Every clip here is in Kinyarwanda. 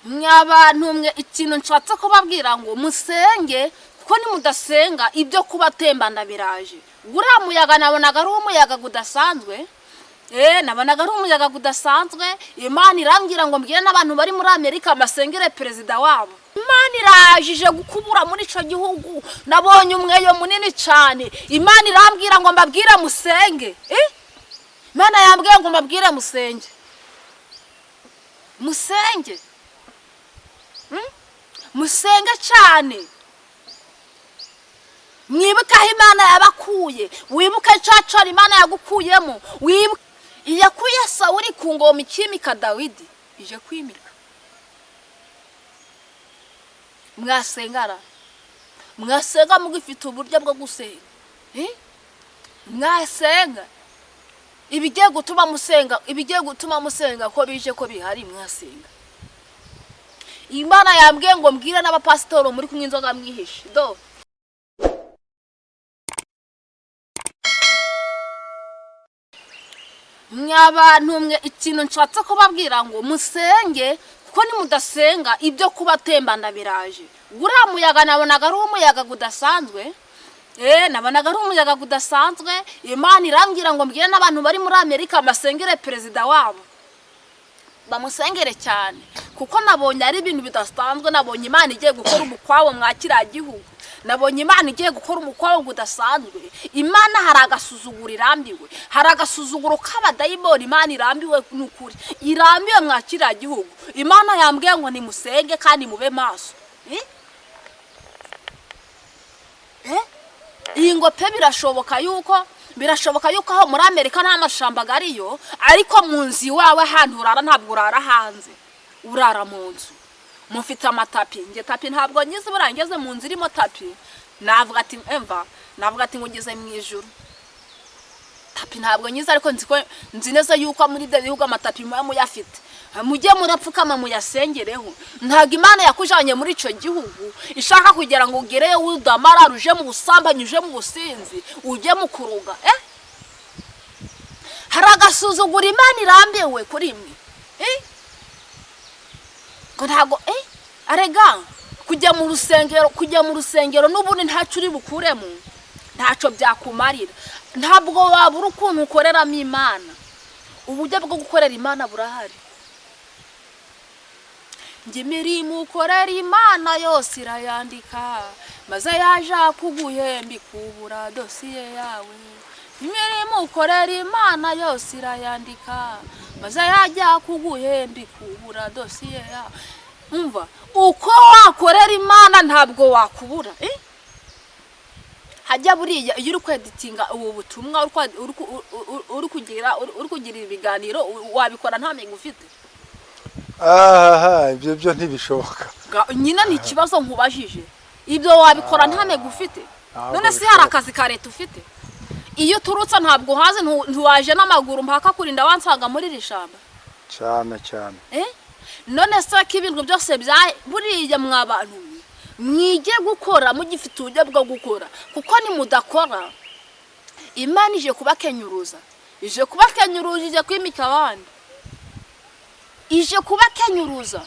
Mwabantu mwe, ikintu nshatse kubabwira ngo musenge, kuko nimudasenga ibyo kubatembana biraje. Uriya muyaga nabonaga ari umuyaga udasanzwe. Nabonaga ari umuyaga udasanzwe. Imana irambwira ngo mbwire n'abantu bari muri Amerika basengere perezida wabo. Imana irajije gukubura muri icyo gihugu. Nabonye umweyo munini cyane. Imana irambwira ngo mbabwire musenge. Imana yambwiye ngo mbabwire musenge, musenge, Musenge cyane, mwibuke aho Imana yabakuye, wibuke cacora Imana yagukuyemo, wibuke iyakuye Sawuli ku ngoma ikimika Dawidi, ije kwimika. Mwasengara, mwasenga mugifite uburyo bwo gusenga. Mwasenga ibigiye gutuma musenga, ibigiye gutuma musenga ko bije, ko bihari, mwasenga. Imana yambwiye ngo mbwire n'abapasitoro muri kunywa inzoga mwihishe do. Mwabantu mwe, ikintu nshatse kubabwira ngo musenge, kuko nimudasenga ibyo kubatembana biraje. Uriya muyaga nabonaga ari umuyaga udasanzwe. Nabonaga ari umuyaga udasanzwe. Imana irambwira ngo mbwire n'abantu bari muri Amerika basengere perezida wabo, bamusengere cyane, kuko nabonye ari ibintu bidasanzwe. Nabonye Imana igiye gukora umukwabo mwa kiriya gihugu. Nabonye Imana igiye gukora umukwabo udasanzwe. Imana hari agasuzuguro irambiwe, hari agasuzuguro k'abadayimoni Imana irambiwe. Ni ukuri irambiwe mwa kiriya gihugu. Imana yambwiye ngo nimusenge kandi mube maso. Iyi ngo pe, birashoboka yuko aho muri Amerika nta mashamba ariyo, ariko mu nzu iwawe ahantu urara, ntabwo urara hanze, urara mu nzu. Mufite amatapi. Nge tapi ntabwo nyizi. Buriya ngeze mu nzu irimo tapi, navuga ati emva, navuga ati ngugeze mu ijuru. Tapi ntabwo nyizi, ariko nzi ko nzi neza yuko muri ibyo bihugu amatapi muba muyafite. Mujye murapfukama muyasengereho. Ntabwo Imana yakujanye muri icyo gihugu ishaka kugira ngo ugereyo udamarara, uje mu busambanyi, uje mu businzi, ujye mu kuruga. Hari agasuzuguro Imana irambiwe kuri mwe. Ngo ntabwo arega kujya mu rusengero n'ubundi ntacyo uri bukuremo, ntacyo byakumarira. Ntabwo wabura ukuntu ukoreramo Imana. Uburyo bwo gukorera Imana burahari. Njye imirimo ukorera Imana yose irayandika, maze yaje kuguhemba ikubura dosiye yawe. Imirimo ukorera Imana yose irayandika, maze yajya kuguhemba ikubura dosiye yawe. Umva, uko wakorera Imana ntabwo wakubura. Hajya buriya iyo uri kweditinga ubu butumwa, uri kugira ibiganiro, wabikora nta mega ufite? Aha, ibyo byo ntibishoboka. Nyine ni ikibazo nkubajije. Ibyo wabikora nta mega ufite? Ntabwo None se hari bishoboka. akazi ka leta ufite? Iyo uturutse ntabwo uhazi, ntiwaje n'amaguru mpaka kurinda wansanga muri iri shamba? Cyane cyane. None se ko ibintu byose bya buriya, mwa bantu mwe, mwige gukora mugifite uburyo bwo gukora, kuko nimudakora Imana ije kubakenyuruza, ije kubakenyuruza, ije kwimika abandi, ije kubakenyuruza.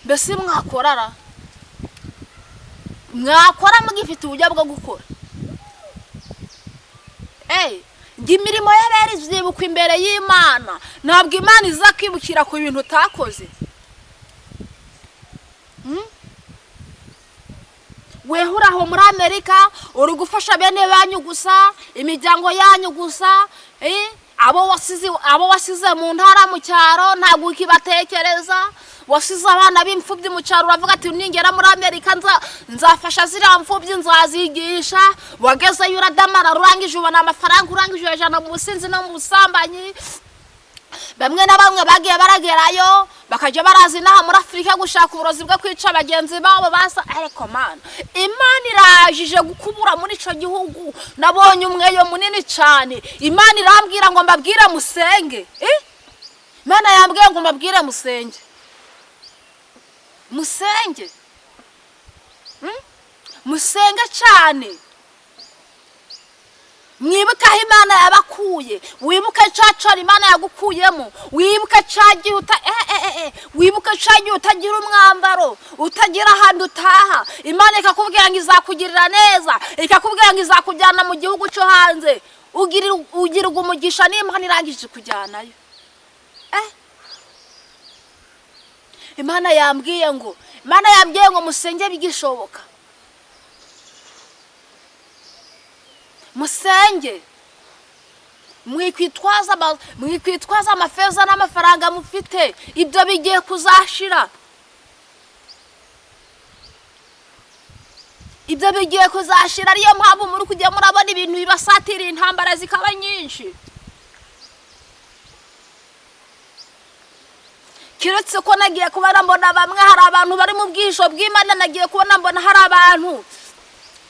Mbese mwakorara, mwakora mugifite uburyo bwo gukora. Ngo imirimo y'abera izibukwa imbere y'Imana. Ntabwo Imana iza kwibukira ku bintu utakoze. Weho uri aho muri Amerika, uri gufasha bene banyu gusa, imiryango yanyu gusa. Abo wasize mu ntara, mu cyaro, ntabwo ukibatekereza. Wasize abana b'imfubyi mu cyaro, uravuga ati ningera muri Amerika nzafasha ziriya mfubyi, nzazigisha. Wagezeyo uradamara, urangije ubona amafaranga, urangije uyajyana mu businzi no mu busambanyi. Bamwe na bamwe bagiye baragerayo bakajya baraza inaha muri Afurika gushaka uburozi bwo kwica bagenzi babo basa. Ariko Mana, Imana irajije gukubura muri icyo gihugu. Nabonye umweyo munini cyane. Imana irambwira ngo mbabwire musenge. Imana yambwiye ngo mbabwire musenge, musenge. Musenge cyane, mwibuke aho Imana yabakuye, wibuke cacora Imana yagukuyemo, wibuke ca gihe uta eh, eh, eh, eh. Wibuke. Wibuke ca gihe utagira umwambaro, utagira ahantu utaha, Imana ikakubwira ngo izakugirira neza, ikakubwira ngo izakujyana mu gihugu cyo hanze. Ugirwa umugisha n'Imana irangije kujyanayo. Imana yambwiye ngo, Imana yambwiye ngo musenge bigishoboka, musenge mwikwitwaza amafeza n'amafaranga mufite, ibyo bigiye kuzashira, ibyo bigiye kuzashira. Ariyo mpamvu muri kujya murabona ibintu bibasatiriye, intambara zikaba nyinshi. Keretse ko nagiye kubona mbona bamwe, hari abantu bari mu bwihisho bw'Imana, nagiye kubona mbona hari abantu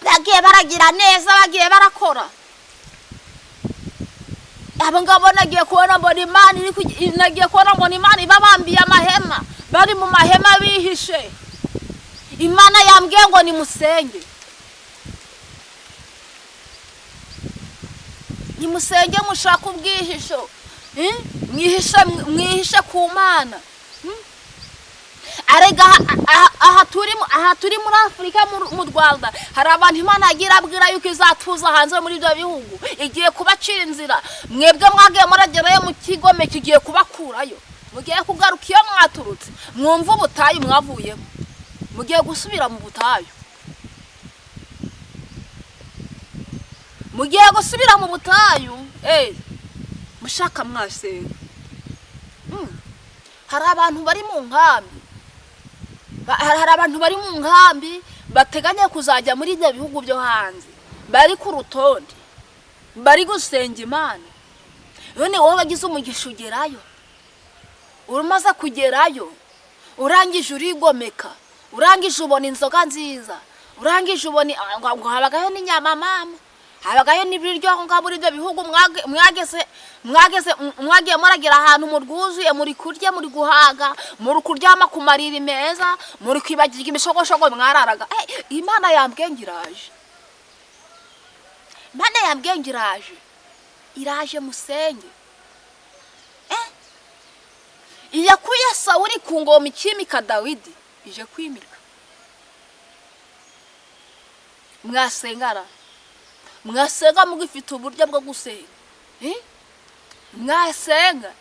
bagiye baragira neza, bagiye barakora. Abo ngabo nagiye kubona mbona Imana iri nagiye kubona mbona Imana ibabambiye amahema, bari mu mahema bihishe. Imana yambwiye ngo nimusenge, nimusenge mushake ubwihisho, mwihishe ku Mana. Arega aha turi muri Afurika, mu Rwanda, hari abantu Imana yagiye irabwira yuko izatuza hanze muri ibyo bihugu, igiye kubacira inzira. Mwebwe mwagiye muragerayo mu kigome, kigiye kubakurayo, mugiye kugaruka iyo mwaturutse, mwumve ubutayu mwavuyemo, mugiye gusubira mu butayu, mugiye gusubira mu butayu. Mushaka mwasenga. Hari abantu bari mu nkambi, hari abantu bari mu nkambi bateganya kuzajya muri ibyo bihugu byo hanze, bari ku rutonde, bari gusenga Imana. None wowe wagize umugisha ugerayo, umaze kugerayo urangije urigomeka, urangije ubona inzoga nziza, urangije ubona ngo habagayo n'inyama mama, habagayo n'ibiryo aho ngaho muri ibyo bihugu mwageze, mwagiye muragira ahantu mu rwuzuye, muri kurya, muri guhaga, muri kuryama ku mariri meza, muri kwibagirwa imishogoshogo mwararaga. Imana yambwiye ngo iraje, Imana yambwiye ngo iraje, iraje musenge. Iyakuye Sawuli ku ngoma ikimika Dawidi, ije kwimika. Mwasengara, mwasenga mugifite uburyo bwo gusenga. Mwasenga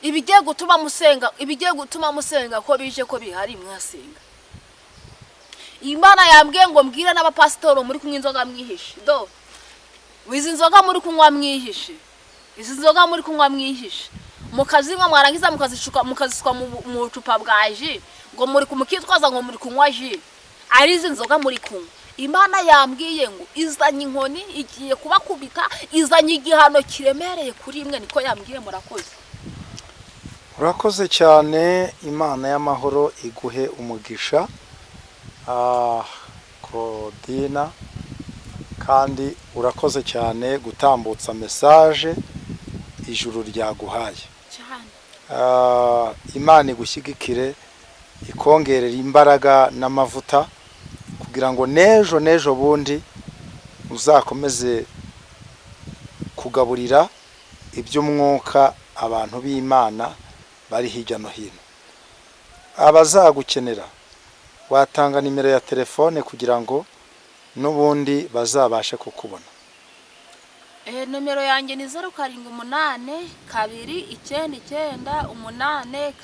ibigiye gutuma musenga, ibigiye gutuma musenga ko bije ko bihari, mwasenga. Imana yambwiye ngo mbwire n'abapasitoro muri kunywa inzoga mwihishe. Do izi nzoga muri kunywa mwihishe, izi nzoga muri kunywa mwihishe, mukazinywa mwarangiza mukazishuka, mukazisuka mu bucupa bwa ji, ngo muri kumukitwaza ngo muri kunywa ji, ari izi nzoga muri kunywa. Imana yambwiye ngo izanye inkoni, igiye kubakubita, izanye igihano kiremereye kuri imwe, niko yambwiye. Murakoze. Urakoze cyane, Imana y'amahoro iguhe umugisha, Claudine, kandi urakoze cyane gutambutsa message ijuru ryaguhaye cyane. Imana igushyigikire, ikongerera imbaraga n'amavuta, kugira ngo n'ejo n'ejo bundi uzakomeze kugaburira iby'umwuka abantu b'Imana bari hirya no hino. Abazagukenera watanga nimero ya telefone kugira ngo n'ubundi bazabashe kukubona. Nomero yanjye ni 0 7 8 2 9 9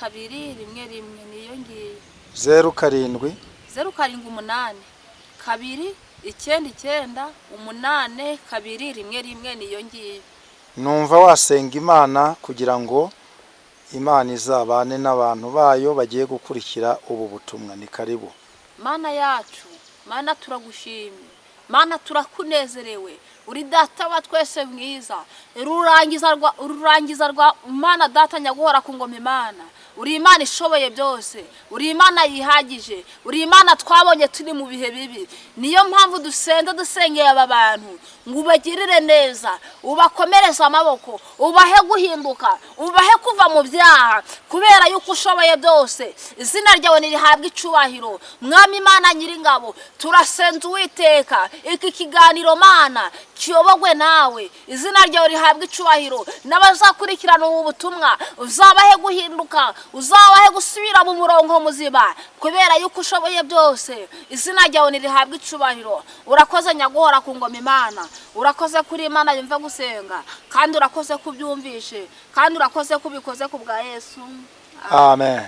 8 2 1 1, niyo ngiyo. 0 7 0 7 8 2 9 9 8 2 1 1, niyo ngiyo. Numva wasenga Imana kugira ngo Imana izabane n'abantu bayo bagiye gukurikira ubu butumwa. Ni karibu. Mana yacu, Mana turagushimye, Mana turakunezerewe, uri data wa twese mwiza, rurangiza rwa Mana data nyaguhora ku ngoma. Imana, uri Imana ishoboye byose, uri Imana yihagije, uri Imana twabonye turi mu bihe bibi. Niyo mpamvu dusenza, dusengeye aba bantu ngo ubagirire neza, ubakomereze amaboko, ubahe guhinduka, ubahe kuva mu byaha, kubera yuko ushoboye byose. Izina ryawe nirihabwe icubahiro, Mwami Imana Nyiringabo. Turasenza Uwiteka, iki kiganiro Mana Kiyobogwe nawe, izina ryawe rihabwe icubahiro. N'abazakurikirana ubu butumwa, uzabahe guhinduka, uzabahe gusubira mu murongo muzima, kubera yuko ushoboye byose. Izina ryawe nirihabwe icubahiro. Urakoze nyaguhora ku ngoma Imana, urakoze kuri Imana yumva gusenga, kandi urakoze kubyumvishe, kandi urakoze kubikoze ku bwa Yesu. Amen.